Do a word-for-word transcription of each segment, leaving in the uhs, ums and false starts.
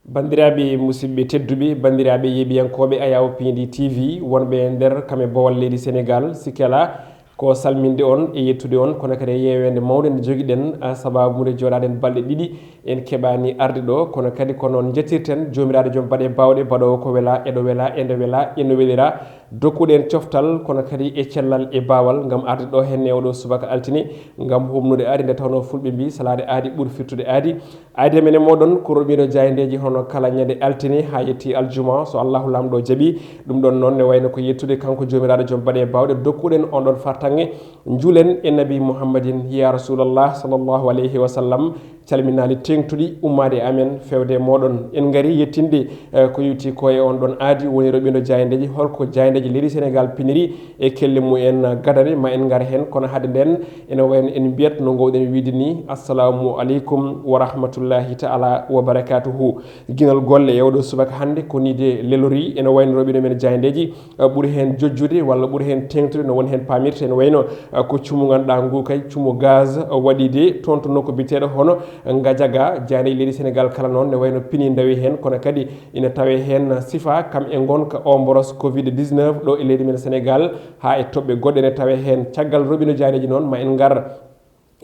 Banndiraaɓe musidɓe tedduɓe, banndiraaɓe yeeɓiyankooɓe Ayaw Piindi T V, wonɓe e nder kam e bowal leydi Senegaal, sikke alaa ko salminde on e yettude on, kono kadi e yeeweende mawnde nde jogiɗen, a, sabaabu nde jooɗaaɗen balɗe ɗiɗi, en keɓaani arde ɗo, kono kadi ko noon njettirten Joomiraaɗo joom baɗe baawɗe, baɗoowo ko wela, eɗo wela, ende wela, eno welira, dokkuɗen coftal, kono kadi e cellal e baawal, ngam arde ɗo henne oɗo subaka altine, ngam humnude aadi, nde tawnoo fulɓe mbii, salaade aadi ɓuri firtude aadi. Aadi men e mooɗon ko roɓiino jaayndeeji hono kala ñande altine haa yetti aljuma, so Allahu Laamɗo jaɓi. Ɗum ɗon noon ne wayno ko yettude kanko Joomiraaɗo joom baɗe baawɗe, dokkuɗen on ɗon fartaŋŋe, njulen e Nabi Muhammadin, ya Rasulallah, sallallahu alayhi wa sallam, calminaali teeŋtuɗi ummaade e amen, feewde e mooɗon. En ngari yettinde, eh, ko yowti ko e on ɗon aadi, woni roɓiino jaayndeeji, holko jaayndeeji leydi Senegaal piniri e kelle mumen gadane, ma en ngar heen, kono hade nden, ene wayno en mbiyat no ngowɗen wiide ni, assalamu aleykum wa rahmatullahi taala wa barakatuhu. Ginal golle e oɗo subaka hannde ko ni de lelori, ene wayno roɓiino men jaayndeeji, eh, ɓuri heen jojjude walla ɓuri heen teeŋtude no woni heen paamirte, ene wayno, eh, ko cumu ngannduɗaa ngu kay, cumu gaz, eh, waɗi de toon to nokku biyeteeɗo hono Ngajaga, jaayndeeji leydi Senegaal kala noon ne wayno pini ndawi heen, kono kadi ina tawee heen sifa kam e ngonka o mboros covid dix-neuf ɗo e leydi men Senegaal, haa e toɓɓe goɗɗe ne tawee heen. Caggal roɓiino jaayndeeji noon, ma en ngar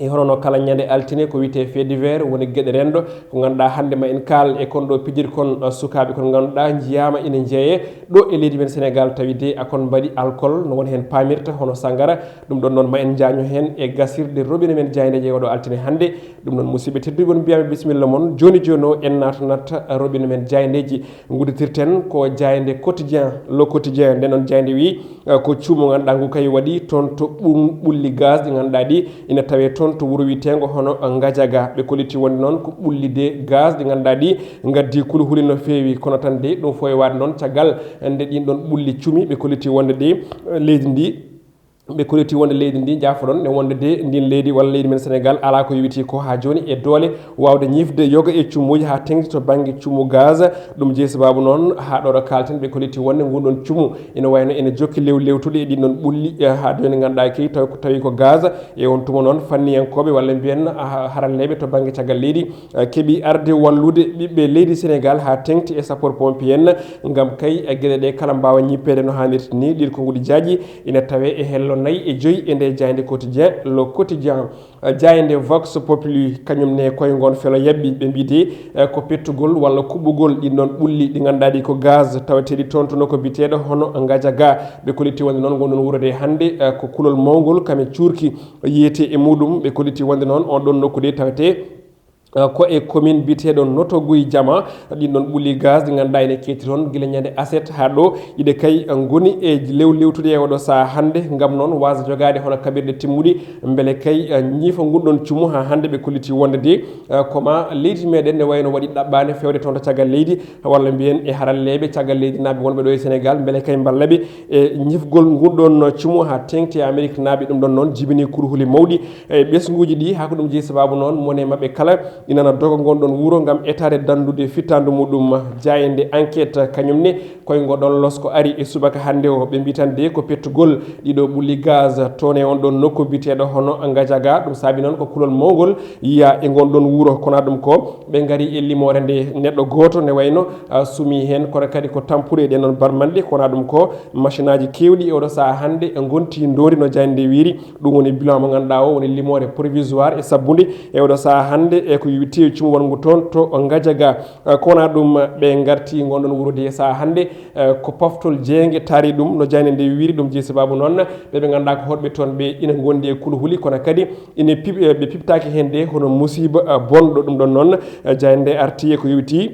e hono no kala ñande altine ko wiyetee fait divers, woni geɗe renndo, ko ngannduɗaa hannde ma en kaal e kon ɗo pijirkon, uh, sukaaɓe kon ngannduɗaa njiyaama ina njeeyee ɗo e leydi men Senegaal, tawi de a kon mbaɗi alcool, no woni heen paamirta hono sanngara. Ɗum ɗon noon ma en njaaño heen e gasirde roɓiino men jaayndeeji e oɗo altine hannde. Ɗum noon, musidɓe tedduɓe, on mbiyaama bisimilla mon. Jooni jooni o, en naatanat roɓiino men jaayndeeji. Ngudditirten ko jaaynde Quotidien, Le Quotidien. Nden noon jaaynde wi, eh, ko cuumu ngannduɗaa ngu kay waɗi toon to ɓum-, ɓulli gaz ɗi ngannduɗaa ɗi ina tawee toon to wuro wiyeteengo hono Ngajaga. Ɓe kolliti wonde noon ko ɓulli de gaz ɗi ngannduɗaa ɗi ngaddi kulhuli no feewi. Kono tan de ɗum fof e waɗde noon caggal nde ɗin ɗon ɓulli cumi, ɓe kolliti wonde de, eh, leydi ndi Ɓe kolliti wonde leydi ndi, jaafoɗon, ne wonde de ndin leydi walla leydi men Senegaal alaa ko yowiti ko haa jooni e doole waawde ñifde yoga e cumuuji haa teŋti to bannge cumu gaz. Ɗum jeyi sabaabu noon haa ɗo ɗo kaalten, ɓe kolliti wonde ngun ɗon cumu ina wayno ene jokki lew lewtude e ɗin ɗon ɓulli, eh, haa jooni ngannduɗaa kay taw, tawi ko gaz. E on tuma noon fanniyankooɓe walla mbiyen, ah, haralleeɓe to bannge caggal leydi, eh, keɓi arde wallude ɓiɓɓe leydi Senegaal haa teŋti e sapeur pompier en, ngam kay, eh, geɗe ɗe kala mbaawa ñippeede no haanirta ni. Ɗiɗo ko nguɗi jaaƴi ina tawee e hello nayi e joyi e nder jaaynde Quotidien, Le Quotidien. Eh, jaaynde Vox Populi, kañum ne koye ngon felo yabbi, ɓe mbiyi de, eh, ko pettugol walla kuɓɓugol ɗin ɗon ɓulli ɗi ngannduɗaa ɗi ko gaz taweteeɗi toon to nokku biyeteeɗo hono Ngajaga. Ɓe kolliti wonde noon ngon ɗon wuro de hannde, eh, ko kulol mawngol kam e cuurki yiyetee e muɗum. Ɓe kolliti wonde noon on ɗon nokku de tawetee, eh, ko e commune biyeteeɗo Notto Gouye Diama. Ɗin ɗon ɓulli gaz ɗi ngannduɗaa ene ketti toon gila ñande aset haa ɗo. Iɗe kay, eh, ngoni e lew lewtude e oɗo sahaa hannde, ngam noon waasa jogaade hono kaɓirɗe timmuɗi, mbele kay, eh, ñiifa ngun ɗon cumu. Haa hannde ɓe kolliti wonde de, eh, ko ma leydi meɗen ne wayno waɗi ɗaɓɓaande feewde toon to caggal leydi, walla mbiyen e haralleeɓe caggal leydi naaɓe wonɓe ɗo e Senegaal, mbele kay mballa ɓe e ñifgol ngun ɗon cumu haa teŋti e Amerik naaɓe. Ɗum ɗon noon jibini kurhuli mawɗi e ɓesnguuji ɗi, haa ko ɗum jeyi sabaabu noon mone maɓɓe kala ina na doga ngon ɗon wuro ngam etaade danndude fittaandu muɗum. Jaaynde Enquête kañum ne koye ngo ɗon losko ari e subaka hannde o, ɓe mbiyi tan de ko pettugol ɗiɗo ɓulli gaz toon e on ɗon nokku biyeteeɗo hono Ngajaga. Ɗum saabi noon ko kulol mawngol yiya e ngon ɗon wuro. Kona ɗum ko ɓe ngari e limoore nde neɗɗo gooto ne wayno, ah, sumi heen, kono kadi ko tampuru e ɗen ɗon barmanɗe. Kona ɗum ko machine aji keewɗi e oɗo sahaa hannde e ngonti ndondi no jaaynde nde wiiri. Ɗum woni bilan mo ngannduɗaa o woni limoore provisoire e sabbunde e oɗo sahaa hannde e ko yowiti e cumu wonngu toon to Ngajaga. Eh, kona ɗum, ɓe ngarti ngon ɗon wuro de sahaa hannde, eh, ko poftol jeynge taari ɗum no jaaynde nde wiiri. Ɗum jeyi sabaabu noon ɓe ɓe ngannduɗaa ko hoɗɓe toon ɓe ina ngondi e kulhuli, kono kadi ina piɓ-, eh, ɓe piɓtaaki heen de hono musiba, eh, bonɗo. Ɗum ɗon noon, eh, jaaynde nde arti e ko yowiti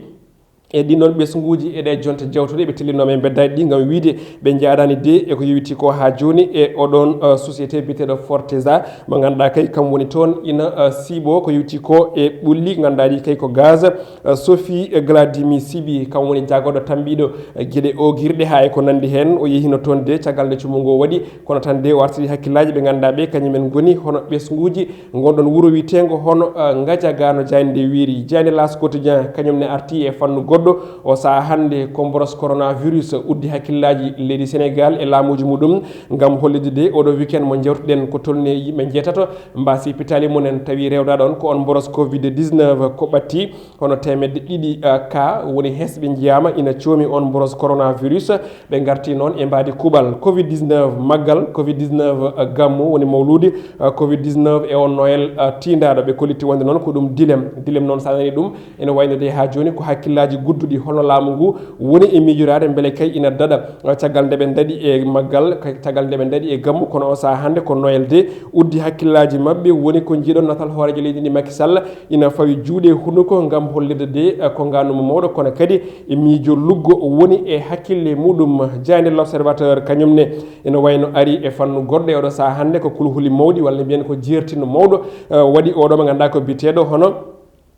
e ɗin ɗon ɓesnguuji e ɗe jonte jawtuɗe ɓe tellinoo men beddaji ɗi ngam wiide ɓe njaadaani de e ko yowiti ko haa jooni e oɗon, eh, société biyeteeɗo Forteza mo ngannduɗaa kay kam woni toon ina, eh, siiɓo ko yowiti ko e ɓulli ngannduɗaa ɗi kay ko gaz. Eh, Sophie, eh, Gladimi Sibi kam woni jaagorɗo tambiiɗo, eh, geɗe oogirɗe haa e ko nanndi heen. O yehino toon de caggal nde cumu ngo waɗi, kono tan de o artiri hakkillaaji ɓe ngannduɗaa ɓe kañum en ngoni hono ɓesnguuji ngon ɗon wuro wiyeteengo hono, eh, Ngajaga no jaaynde nde wiiri. Jaaynde L'As Quotidien kañum ne arti e fannu goɗɗo. O saha hannde ko mboros coronavirus uddi hakkillaaji leydi Sénégal e laamuuji muɗum, ngam hollitde de oɗo weekend mo njewtuɗen ko tolni yimɓe njeetato mbaasi pitaali mumen, tawi rewdaɗo on ko on mboros covid dix-neuf ko ɓatti. Hono teemedde ɗiɗi, ah, ka woni hesɓe njiyaama ina coomi on mboros coronavirus. Ɓe ngarti noon e mbaadi kuuɓal covid dix-neuf, maggal covid dix-neuf, ah, gammu woni mawluudi, ah, covid dix-neuf e on Noël, ah, tiindaaɗo. Ɓe kollitti wonde noon ko ɗum dilem. Dilem noon, so a nanii ɗum, ene wayno de haa jooni ko hakkillaaji gudduɗi holno laamu ngu woni e miijoraade mbele kay ina daɗa, ah, caggal nde ɓe ndaɗi e maggal, kay caggal nde ɓe ndaɗi e gammu. Kono o saha hannde ko Noël de uddi hakkillaaji maɓɓe, woni ko njiiɗon natal hooreejo leydi ndi Macky Sall ina fawi juuɗe e hunuko ngam hollirde de, eh, ko ngaanuma mawɗo, kono kadi e miijo luggo woni e hakkille muɗum. Jaaynde L'Observateur kañum ne ene wayno ari e fannu goɗɗo e oɗo saha hannde, ko kulhuli mawɗi walla mbiyen ko jeertino mawɗo, eh, waɗi oɗo mo ngannduɗaa ko biyeteeɗo hono,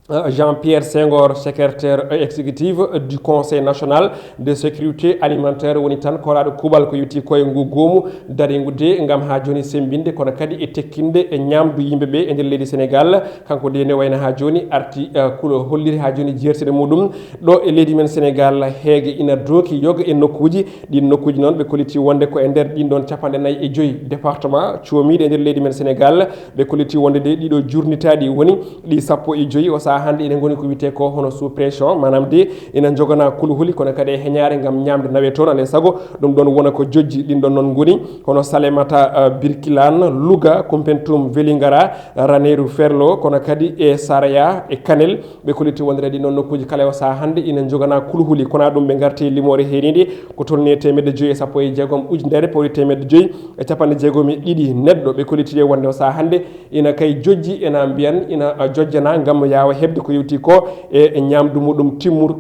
eh, Jean-Pierre Senghor, secrétaire exécutif du Conseil national de sécurité alimentaire, woni tan koolaaɗo kuuɓal ko yowiti ko e ngu goomu daringu de ngam haa jooni semmbinde, kono kadi e tekkinde e ñaamdu yimɓe ɓe e nder leydi Sénégal. Kanko de ne wayno haa jooni arti, eh, kulo holliri haa jooni jeertinde muɗum ɗo e leydi men Sénégal. Heege ina dooki yoga e nokkuuji. Ɗiin nokkuuji noon ɓe kollitii wonde ko e nder ɗiin ɗoon capanɗe nayi e joyi département coomiiɗe e nder leydi men Sénégal. Ɓe kollitii wonde de ɗiɗo jurnitaaɗi woni ɗi sappo e joyi o saha hannde ene ngoni ko wiyetee ko hono sous pression, maanaam de ina njogana kulhuli, kono kadi e heñaare ngam ñaamde nawe toon. Alay sago ɗum ɗoon wona ko jojji. Ɗiin ɗoon noon ngoni hono Salémata, eh, Birkilane, Louga, Koumpentoum, Vélingara, Ranérou, Ferlo, kono kadi e Saraya e Kanel. Ɓe kollitii wonde ɗiin ɗoon nokkuuji kala o saha hannde ina njogana kulhuli. Kono ɗum ɓe ngarti limoore heeriinde ko tolni e teemedde joyi e sappo e jeegom ujunere pawɗi teemedde joyi e capanɗe jeegom e ɗiɗi neɗɗo. Ɓe kollitii wonde o saha hannde ina kay jojji, ena mbiyan ina jojjana ngam yaawa heɓde ko yowiti ko e ñaamdu muɗum timmur,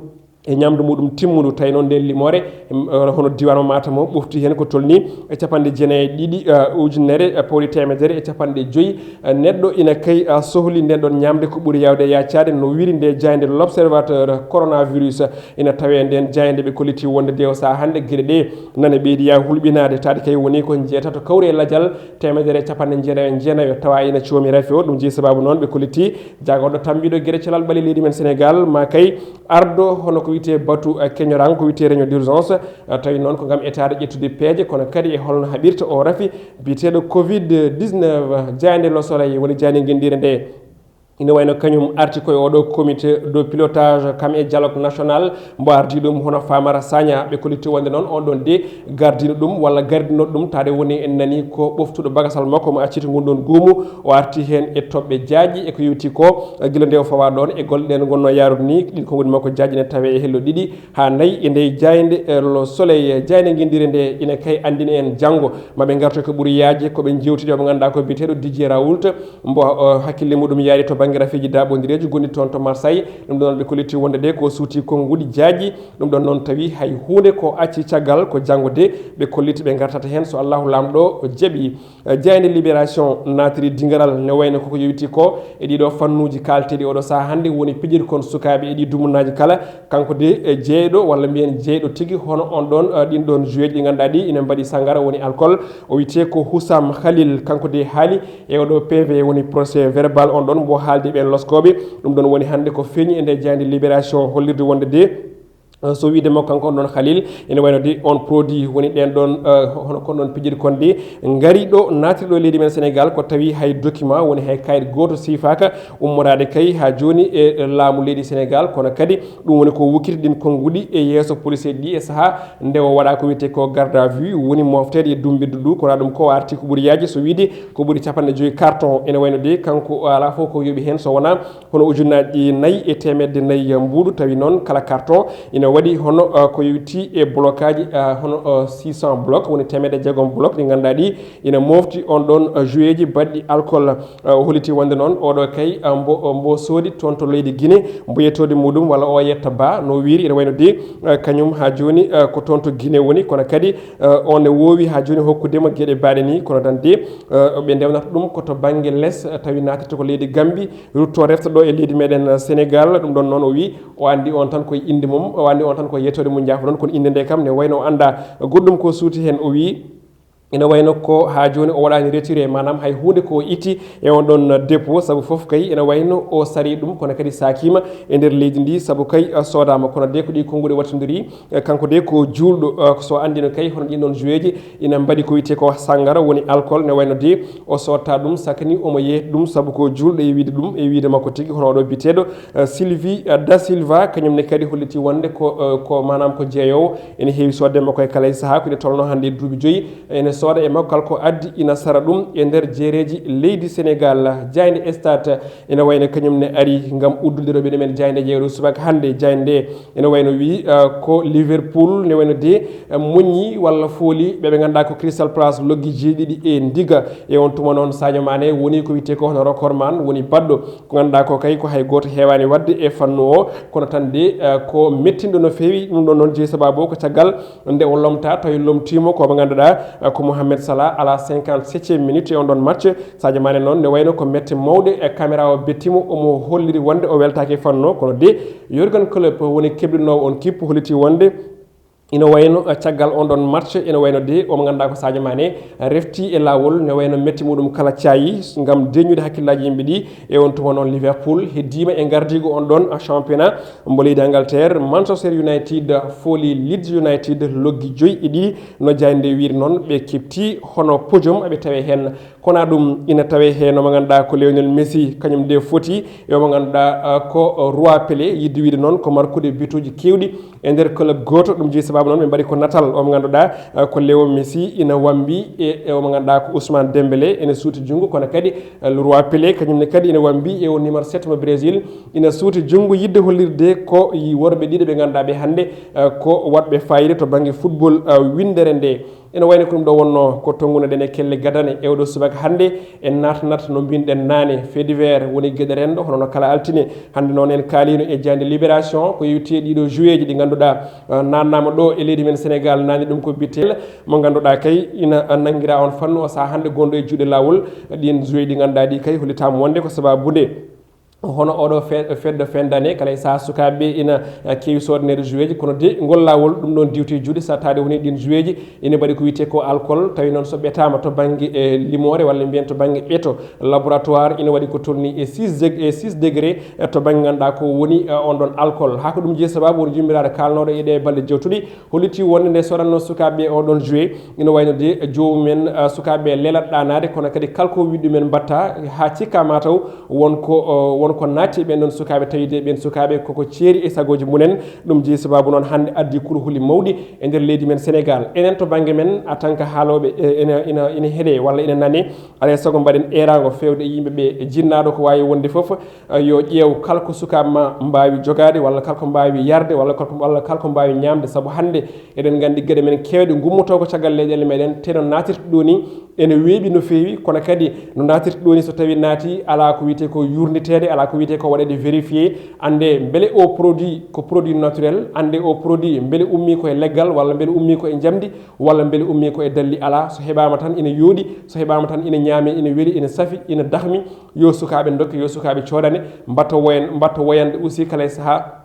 e ñaamdu muɗum timmundu. Tawi noon ndeen limoore, em, eh, hono diiwaan mo Matam o ɓofti heen ko tolni e capanɗe jeenayi e ɗiɗi, eh, ujunere, eh, pawɗi teemedere e capanɗe joyi, eh, neɗɗo ina kay, eh, sohli ndeen ɗoon ñaamde ko ɓuri yaawde yaacaade, no wiyri nde jaaynde L'Observateur. Coronavirus ina tawee ndeen jaaynde, ɓe kollitii wonde de o saha hannde geɗe ɗe nane ɓeydi yaa hulɓinaade, taade kay woni ko njeetato kawri e lajal teemedere e capanɗe jeenayi e jeenayi tawa ina coomi rafi o. Ɗum jeyi sabaabu noon ɓe kollitii jaagorɗo tammbiiɗo geɗe calal ɓalli leydi men Sénégal, ma kay ardo hono ko wiyetee batu, eh, keñoraango, ko wiyetee réunion d'urgence, eh, tawi noon ko ngam etaade ƴettude peeje, kono kadi e holno haɓirta o rafi biyeteeɗo covid dix-neuf. Jaaynde Le Soleil woni jaaynde ngenndiire nde. Ina wayno kañum arti koye oɗo comité de pilotage kam e dialogue national, mbo ardii ɗum hono Famara Sagna. Ɓe kollitii wonde noon on ɗoon de gardiino ɗum walla gardinooɗo ɗum, taade woni en nanii ko ɓoftuɗo bagasal makko mo acciti ngun ɗoon goomu. O arti heen e toɓɓe jaaƴi e ko yowiti ko, eh, gila nde o fawaa ɗoon e golle ɗe no ngonnoo yaarude ni. Ɗiin konguɗi makko jaaƴi ne tawee e hello ɗiɗi haa nayi e nde jaaynde, eh, Le Soleil. Jaaynde ngenndiire nde ina kay anndina en janngo ma ɓe ngarto ko ɓuri yaajde ko ɓe njeewtidi o mo ngannduɗaa ko biyeteeɗo Didier Raoult. Mbo, eh, hakkille muɗum yaari to bannge rafiiji daaɓondireeji gonɗi toon to Marseille. Ɗum ɗoon ɓe kollitii wonde de ko suuti konnguɗi jaaƴi. Ɗum ɗoon noon tawi hay huunde ko acci caggal ko janngo de ɓe kollitii ɓe ngartata heen so Allahu Laamɗo jaɓi. Eh, jaaynde Libération naatiri dingaral ne wayno koko yowiti ko e ɗiɗo fannuuji kaalteeɗi oɗo saha hannde woni pijirkon sukaaɓe e ɗi dumunnaaji kala. Kanko de, eh, jeeyɗo walla mbiyen jeeyɗo tigi hono on ɗoon, eh, ɗin ɗoon joueeji ɗi ngannduɗaa ɗi ina mbaɗi sanngara woni alcool. O wiyetee ko Houssam Khalil, kanko de haali e oɗo P V woni procès verbal on ɗoon mbo haaldi ɓeen loskooɓe. Ɗum ɗoon woni hannde ko feeñi e nder jaaynde Libération hollirde wonde de, eh, so wiyde makko kanko on ɗoon Khalil ene wayno de on produit woni ɗeen ɗoon, eh, hono kon ɗoon pijirkon de ngari ɗo naatiri ɗo e leydi men Sénégal ko tawi hay document woni hay kayit gooto siifaaka ummoraade kay haa jooni e laamu leydi Sénégal, kono kadi ɗum woni ko wukkiti ɗin konnguɗi e yeeso police ɗi e saha nde o waɗa ko wiyetee ko garde à vue, woni mofteede e dumbiddu ndu. Kono ɗum ko arti ko ɓuri yaajde so wiyde ko ɓuri capanɗe joyi carton. Ene wayno de kanko alaa fof ko yoɓi heen so wonaa hono ujunnaaji nayi e teemedde nayi mbuuɗu, tawi noon kala carton ina waɗi hono, ah, ko yowiti e bloc aji, ah, hono, ah, six cents bloc, woni teemedde jeegom bloc ɗi ngannduɗaa ɗi ina mofti on ɗoon, ah, joueeji baɗɗi alcool. Eh, o holliti wonde noon oɗo kay, eh, mbo, mbo soodi toon to leydi Guinée, mbo yettoode muɗum walla o yetta ba no wiiri, ene wayno de, eh, kañum haa jooni, eh, ko toon to Guinée woni, kono kadi, eh, on ne woowi haa jooni hokkude mo geɗe baaɗe ni, kono tan de, eh, ɓe ndewnata ɗum ko to bannge les, eh, tawi naatirta ko leydi Gambie, rutto refta ɗo e leydi meɗen, eh, Sénégal. Ɗum ɗon noon o wi o anndi on tan koye innde mum, o anndi on tan koye yettoode mum, njaafo noon, kono innde nde kam ne wayno o annda goɗɗum ko suuti heen. O wi Ene wayno ko haa jooni o waɗaani retiré, maanaam hay huunde ko itti e on ɗon dépôt, sabu fof kay ene wayno o sari ɗum, kono kadi saakima e nder leydi ndi, sabu kay soodama. Kono de ko ɗi konnguɗi wattondiri, kanko de ko juulɗo, so anndino kay hono ɗin ɗon joueji ina mbaɗi ko wiyetee ko sangara, woni alcool, ne wayno de o soodta ɗum, sakani omo yeeyta ɗum, sabu ko juulɗo e wiide ɗum, e wiide makko tigi, hono oɗo biyeteeɗo Sylvie da Silva, kañum ne kadi holliti wonde ko, ko maanaam ko jeeyoowo, ene heewi soodde makko e kala e sahaa, ko ine tolno hannde e duuɓi joyi. Ene sooda e makko kala ko addi ina sara ɗum e nder jeereeji leydi Senegal. Jaaynde Stade ene wayno kañum ne ari ngam uddudiro ɓe ɗumen jaaynde jeeɗo subaka hannde. Jaaynde nde ene wayno wi, eh, ko Liverpool ne wayno de, eh, moññi walla fooli ɓe ɓe ngannduɗaa ko Crystal Palace loggi jeeɗiɗi e ndiga. E on tuma noon Sadio Mané woni ko wiyetee ko hono record man, woni baɗɗo ko ngannduɗaa ko kay ko hay gooto heewaani waɗde e fannu o, kono tan de, eh, ko mettinɗo no feewi. Ɗum ɗon noon jeyi sababu o ko caggal nde o lomta, tawi lomtiimo ko mo ngannduɗaa, eh, ko Mohamed Salah à la cinquante-septième minute e on ɗon match. Sadio Mané noon ne wayno ko mette mawɗe e caméra o bettimo, omo holliri wonde o weltaaki e fannu o, kono de Jurgen Klopp woni keblitnoowo on kippu, holliti wonde ina wayno, eh, caggal on ɗon match, ina wayno de omo ngannduɗaa ko Sadio Mané refti e laawol, ne wayno metti muɗum kala caayi ngam deñude hakkillaaji yimɓe ɗi. E on tuma noon Liverpool heddiima e ngardiigu on ɗon championnat mbo leydi Angleterre. Manchester United fooli Leeds United loggi joyi e ɗiɗi, no jaaynde wiiri noon ɓe keɓti hono podium aɓe tawe heen. Kono ɗum ina tawee he no mo ngannduɗaa ko Lionel Messi, kañum de foti e mo ngannduɗaa, ah, ko roi Pelé, yidde wiide noon ko markude bituuji keewɗi e nder club gooto. Ɗum jeyi sababu noon ɓe mbaɗi ko natal o mo ngannduɗaa, ah, ko Leo Messi ina wambi e, e o mo ngannduɗaa ko Ousmane Dembélé ene suuti junngo, kono kadi, ah, le roi Pelé kañum ne kadi ina wambi e o numéro sept mo Brésil ina suuti junngo, yidde hollirde ko yi worɓe ɗiɗo ɓe ngannduɗaa ɓe hannde, ah, ko waɗɓe fayida to bannge football, ah, winndere nde. Ene wayno ko ɗum ɗo wonno ko tonngunoɗen e kelle gadane e oɗo subaka hannde. En naatnat no mbinɗen naane fait divers woni geɗe renndo hono no kala altine. Hannde noon en kaalino e jaaynde Libération ko yewti e ɗiɗo joueji ɗi ngannduɗaa, ah, naatnaama ɗo e leydi men Sénégal, naatni ɗum ko bitel mo ngannduɗaa kay ina, ah, nanngira on fannu o sahaa hannde gonɗo e juuɗe laawol. Ɗin joueji ɗi ngannduɗaa ɗi kay hollitaama wonde ko sababude hono oɗo fe-, fête de fin d'année, kala e sahaa sukaaɓe ɓe ina, eh, keewi soodneede joueji, kono de ngol laawol ɗum ɗon diwti e juuɗe, so tawde woni ɗin joueji ina mbaɗi ko wiyetee ko alcool, tawi noon so ɓetaama to bannge, eh, limoore walla mbiyen to bannge ɓeto, laboratoire ina waɗi ko tolni e six deg-, e six degré, eh, to bannge ngannduɗaa ko woni, eh, on ɗon alcool. Haa ko ɗum jeyi sababu woni yummiraaɗo kaalnooɗo e ɗee balɗe jewtuɗi, holliti wonde nde soɗatnoo sukaaɓe ɓe oo ɗoon jouet, ina wayno de joomum en, ah, sukaaɓe ɓe lelat ɗaanaade, kono kadi kala ko wiɗɗum en mbaɗta, haa cikkaa maa taw won ko, oh, won ko naatti e ɓeen ɗoon sukaaɓe, tawi de ɓeen sukaaɓe koko ceeri e sagooji mumen. Ɗum jeyi sababu noon hannde addi kulhuli mawɗi e nder leydi men Sénégal. Enen to bannge men, en tant que haalooɓe, e, ina, ina, ina heɗee walla ina nanee, alaa e sago mbaɗen eeraango feewde e yimɓe ɓe, e jinnaaɗo ko waawi wonde fof, eh, yo ƴeew kala ko sukaaɓe ma mbaawi jogaade, walla kala ko mbaawi yarde, walla kala ko, walla kala ko mbaawi ñaamde. Sabu hannde eɗen nganndi geɗe men keewɗe ngummotoo ko caggal leyɗeele meɗen, te no naatirta ɗo ni ene weeɓi no feewi, kono kadi no naatirta ɗo ni so tawi naati alaa ko wiyetee ko yurniteede, alaa ko wiyetee ko waɗeede vérifié, annde mbele o produit ko produit naturel, annde o produit mbele ummii ko e leggal walla mbele ummii ko e njamndi, walla mbele ummii ko e dalli alaa. So heɓaama tan ina yooɗi, so heɓaama tan ina ñaamee, ina weli, ina safi, ina dahmi, yo sukaaɓe ndokke, yo sukaaɓe coodane, mbaɗto woyan-, mbaɗto woyande aussi kala e sahaa.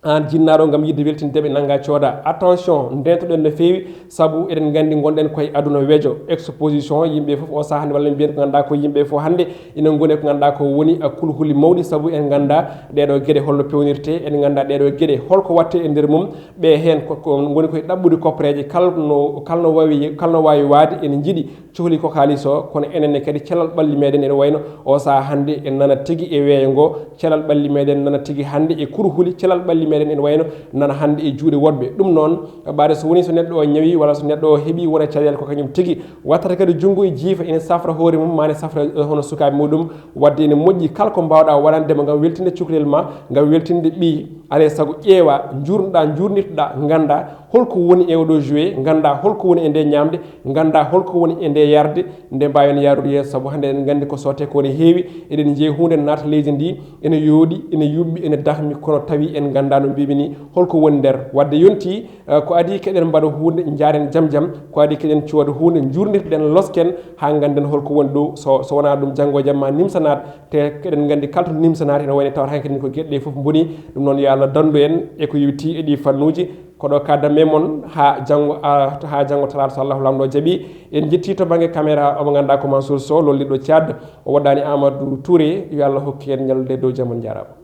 Aan jinnaaɗo ngam yiɗde weltinde ɓe nannga cooda. Attention, ndeentoɗen no feewi, sabu eɗen nganndi ngonɗen koye aduna wejo. Exposition, yimɓe fof o sahaa hannde walla mbiyen ko ngannduɗaa ko yimɓe fof hannde ina ngoni ko ngannduɗaa ko woni, a, kulhuli mawɗi, sabu en nganndaa ɗeeɗo geɗe holno pewnirtee, en nganndaa ɗeeɗo geɗe holko waɗtee e nder mum. Ɓe heen ko, ko ngoni koye ɗaɓɓude koppareeje, kala no, kala no waawi, kala no waawi waade ene njiɗi cohli ko kaalis o, kono enen ne kadi calal ɓalli meɗen ene wayno o sahaa hannde en nana tigi e weeyo ngo, calal ɓalli meɗen nana tigi hannde e kurhuli, calal ɓalli meɗen ene wayno nana hannde e juuɗe woɗɓe. Ɗum noon, ɓaade so woni so neɗɗo o ñawi walla so neɗɗo o heɓi wona caɗeele ko kañum tigi wattata kadi junngo e jiifa ene safra hoore mum, maa ne safra, eh, hono sukaaɓe muɗum. Waɗde ene moƴƴi kala ko mbaawɗaa waɗande mo ngam weltinde cukalel ma, ngam weltinde ɓiy, alaa e sago ƴeewa, njuurnoɗaa, njuurnitoɗaa, nganndaa holko woni e oɗo jouet, nganndaa holko woni e nde ñaamde, nganndaa holko woni e nde yarde, nde mbaawen yaarude yeeso, sabu hannde eɗen nganndi ko sottee ko ne heewi, eɗen njeyi huunde naata leydi ndi, ene yooɗi, ene yuɓɓi, ene dahmi, kono tawi en nganndaa no mbiimi ni holko woni nder. Waɗde yontii, eh, ko adii keɗen mbaɗa huunde, njaaren jam jam, ko adii keɗen cooda huunde, njuurnitoɗen, losken, haa ngannden holko woni ɗo, so, so wonaa ɗum janngo e jamma nimsa naat, te eɗen nganndi kala to nimsa naat ene wayno tawata hanki ko geɗe ɗe fof mboni. Ɗum noon yo Allah danndu en e ko yowiti e ɗi fannuuji, Ko ɗo kadda men mon haa janngo, ah, haa janngo talaata, so Allahu Laamɗo jaɓi. En njetti to bannge caméra omo ngannduɗaa ko Mansour Sow, lolliɗo Tchad, o woɗɗaani Amadou Touré. Yo Allah hokku en ñallude dow jam, on njaaraama.